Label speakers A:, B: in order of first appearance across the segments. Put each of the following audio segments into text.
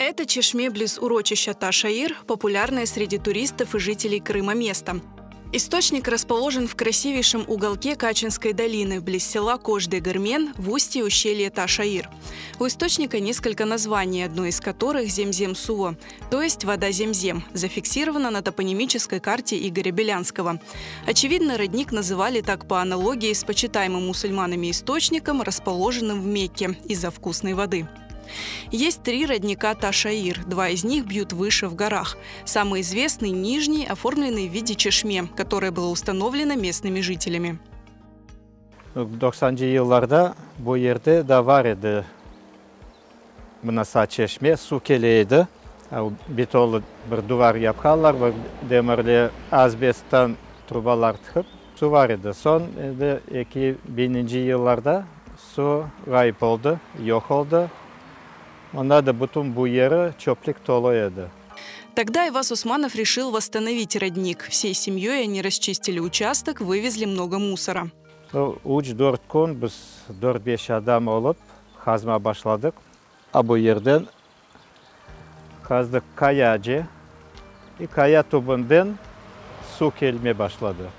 A: Это чешме близ урочища Ташаир, популярное среди туристов и жителей Крыма место. Источник расположен в красивейшем уголке Качинской долины, близ села Кож-де-Гермен, в устье ущелья Ташаир. У источника несколько названий, одно из которых Земзем-Суо, то есть вода Земзем, зафиксировано на топонимической карте Игоря Белянского. Очевидно, родник называли так по аналогии с почитаемым мусульманами источником, расположенным в Мекке из-за вкусной воды. Есть три родника Ташаир, два из них бьют выше в горах. Самый известный – нижний, оформленный в виде чешме, которое было установлено местными жителями.
B: 90-cı yıllarda bu yerde de bar edi mınasa çeşme, suv kele edi. Betonlı bir duvar yapqanlar, bir demirli asbesttan trubalar tıqıp, suv bar edi. Soñ endi 2000-nci yıllarda suv ğayıp oldı, yoq oldı. Mında da bütün bu yeri çöplük tolu edi.
A: Тогда Айваз Усманов решил восстановить родник. Всей семьей они расчистили участок, вывезли много мусора.
B: 3-4 kün biz 4-5 adam olıp qazma başladıq. A bu yerden qazdıq qayace. И qaya tübünden suv kelme başladı.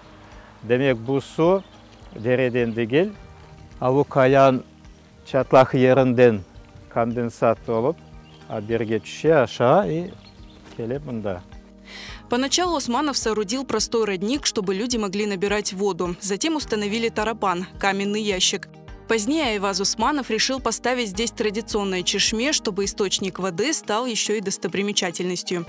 B: Demek bu suv dereden degil, a bu qayanıñ çatlaq yerinden kondensat olıp, berge tüşe aşağı и kele mında.
A: Поначалу Османов соорудил простой родник, чтобы люди могли набирать воду. Затем установили тарапан – каменный ящик. Позднее Айваз Усманов решил поставить здесь традиционное чешме, чтобы источник воды стал еще и достопримечательностью.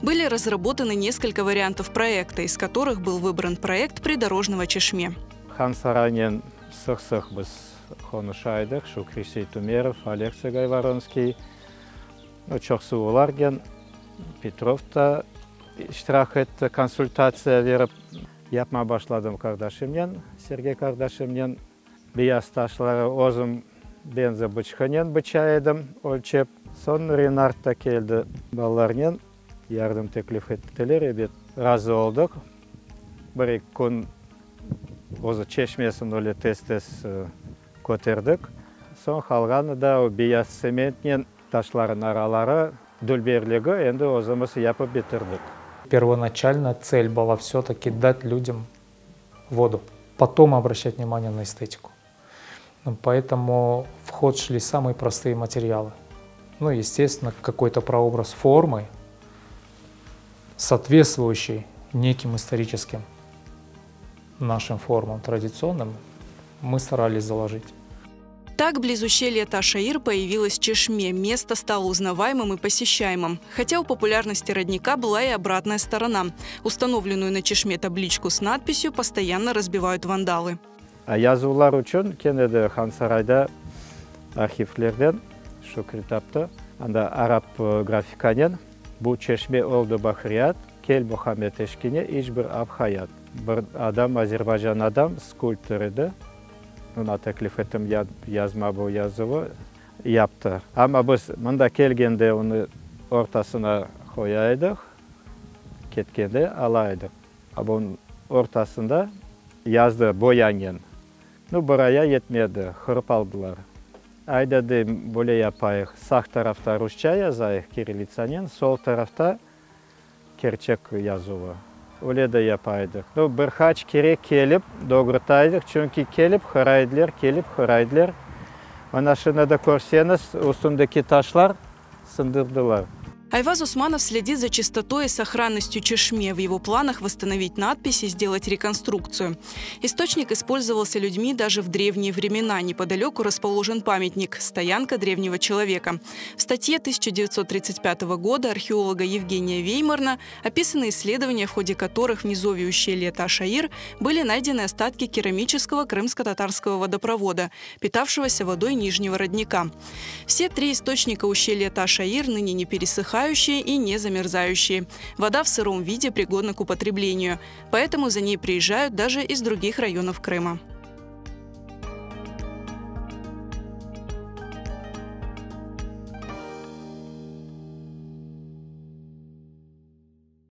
A: Были разработаны несколько вариантов проекта, из которых был выбран проект придорожного чешме.
B: Han saraynen sıq-sıq biz qonuşa edik. Şukri Seytumerov, Aleksa Gayvoronskiy, çoqsu olarnen Petrov da iştirak etti, konsultatsiya berip yapma başladım qardaşımnen, Sergey qardaşımnen. Beyaz taşları özüm benze bıçqınen bıça edim, ölçep. Soñ Renard da keldi balalarnen, yardım teklif ettiler, ebet razı oldıq. 1-2 kün özü çeşmesin öyle tez-tez köterdik. Soñ qalğanı da o beyaz tsementnen taşların araları dülberligi endi özümiz yapıp bitirdik.
C: Первоначально цель была все-таки дать людям воду, потом обращать внимание на эстетику. Поэтому в ход шли самые простые материалы. Ну, естественно, какой-то прообраз формы, соответствующий неким историческим нашим формам традиционным, мы старались заложить.
A: Так, близ ущелья Ташаир появилась Чешме. Место стало узнаваемым и посещаемым. Хотя у популярности родника была и обратная сторона. Установленную на Чешме табличку с надписью постоянно разбивают вандалы.
B: A yazuvlar içün kene de Hansarayda arhivlerden Şukri taptı. Anda arap grafikanen bu çeşme oldı bahriyat, kel Muhammed eşkine iç bir ab hayat. Bir adam, Azerbaycan adam, skulptor edi. Oña teklif ettim yazma bu yazuvı yaptı. Amma biz mında kelgende onı ortasına qoya edik, ketkende ala edik. A bunıñ ortasında yazdı boyanen. Nu, bir aya yetmedi, qırıp aldılar. Ayda deyim, böyle yapayıq, sağ tarafta rusça yazayıq kirillitsanen, sol tarafta kerçek yazuvı. Öyle de yapaydıq. Nu, bir qaç kere kelip doğurtaydıq, çünki kelip qıraydılar, kelip qıraydılar. Mana şunı da körseñiz, üstündeki taşlar sındırdılar.
A: Айваз Усманов следит за чистотой и сохранностью Чешме. В его планах восстановить надпись и сделать реконструкцию. Источник использовался людьми даже в древние времена. Неподалеку расположен памятник – стоянка древнего человека. В статье 1935 года археолога Евгения Веймарна описаны исследования, в ходе которых в низовье ущелья Ташаир были найдены остатки керамического крымско-татарского водопровода, питавшегося водой нижнего родника. Все три источника ущелья Ташаир ныне не пересыхают, и не замерзающие. Вода в сыром виде пригодна к употреблению. Поэтому за ней приезжают даже из других районов Крыма.